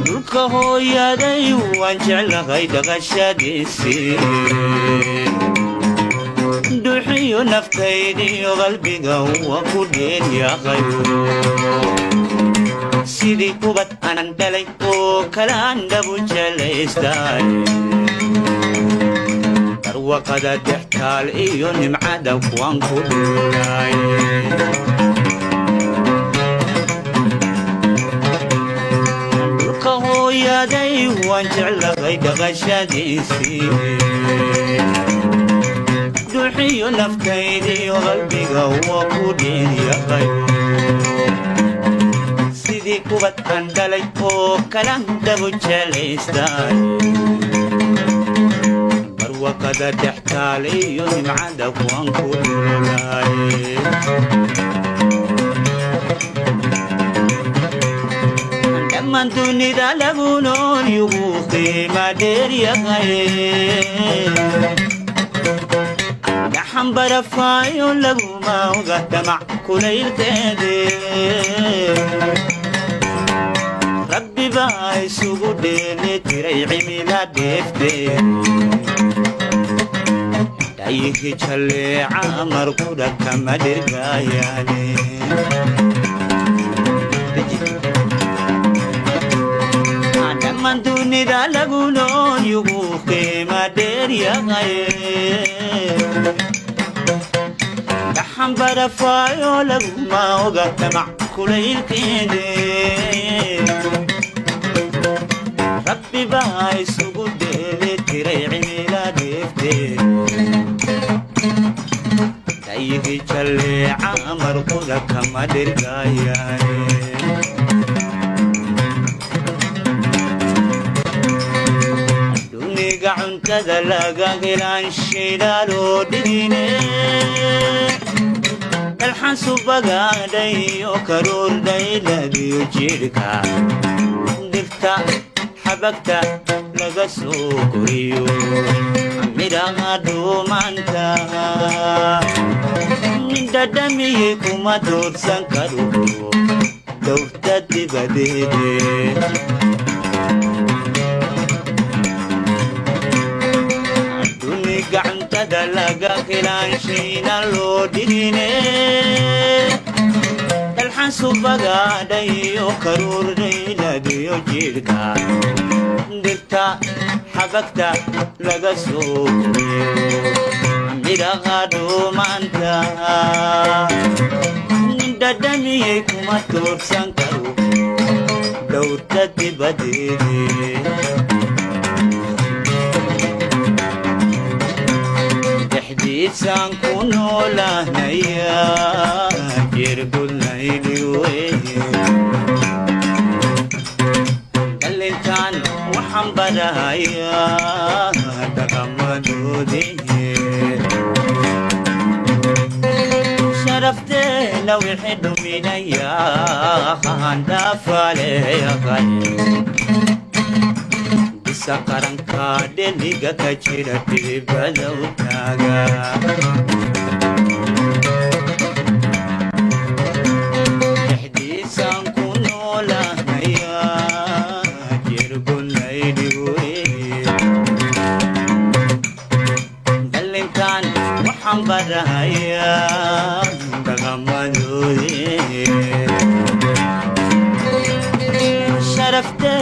Dhulka hooyaday waan jeclahay dhaqashadiisii, dhuuxiyo naftaydiyo qalbiga waa ku dheeryaqayo. Sidii ubad anan dhalay oo kalaan dhabu jelaystaay, barwaqada dextaal iyo nimcada waan ku dhuulay. Dhulka hooyaday waan jeclahay dhaqashadiisii, dhuuxiyo naftaydiyo qalbiga waa ku dheeryaqayo. Sidii ubad aan dhalay oo kalan dhabu jelaystaay, barwaqada dhextaal iyo nimcada waan ku dhulay. Dhammaan dunida lagu nool yugu qiima dheeryahay, dhaxan barafaayo laguma oga damac kulaylkeede. Rabbi baa isugu dheeli tiray cimila dheefteed, dhayihi jalleeca markudha kama dhirgaayaane. Dhammaan dunida lagu nool yugu qiima dheeryahay, dhaxan barafaayo laguma oga damac kulaylkeede. Rabbi baa isugu dheeli tiray cimila dheefteed, dhayihi jalleeca marquda kama dhirgaayaane. Duniga cuntada laga helaan shidaaloo dhigine, dalxan subagaadhayo karuur dhayladiyo jidhka, dhirta xabagta laga soo koriyo, midhaha dhuumanta dhadhamiyey kuma doorsan karo dowrta dibadeede. Duniga cuntada laga helaan shayna loo dhigine, dalxan subagaadhayo karuur dhayladiyo jidhka, dhirta xabagta laga soo koriyo, midhaha dhuumanta dhadhamiyey kuma doorsan karo dhowrta dibadeede. Dhexdiisaan ku noolahnaya jirgudnaydhiweye, dhalintaan waxaan barahayaa dhaqamadoodii. Sharafteena wixii dhuminaya handhaafaleeyaqay, bisa qaranka dheliga ka jira dhibada u taaga. Dhexdiisaan ku noolahnaya jirgunaydhiweye, dhalintaan waxaan barahayaa dhaqamadoodii. Sharafte.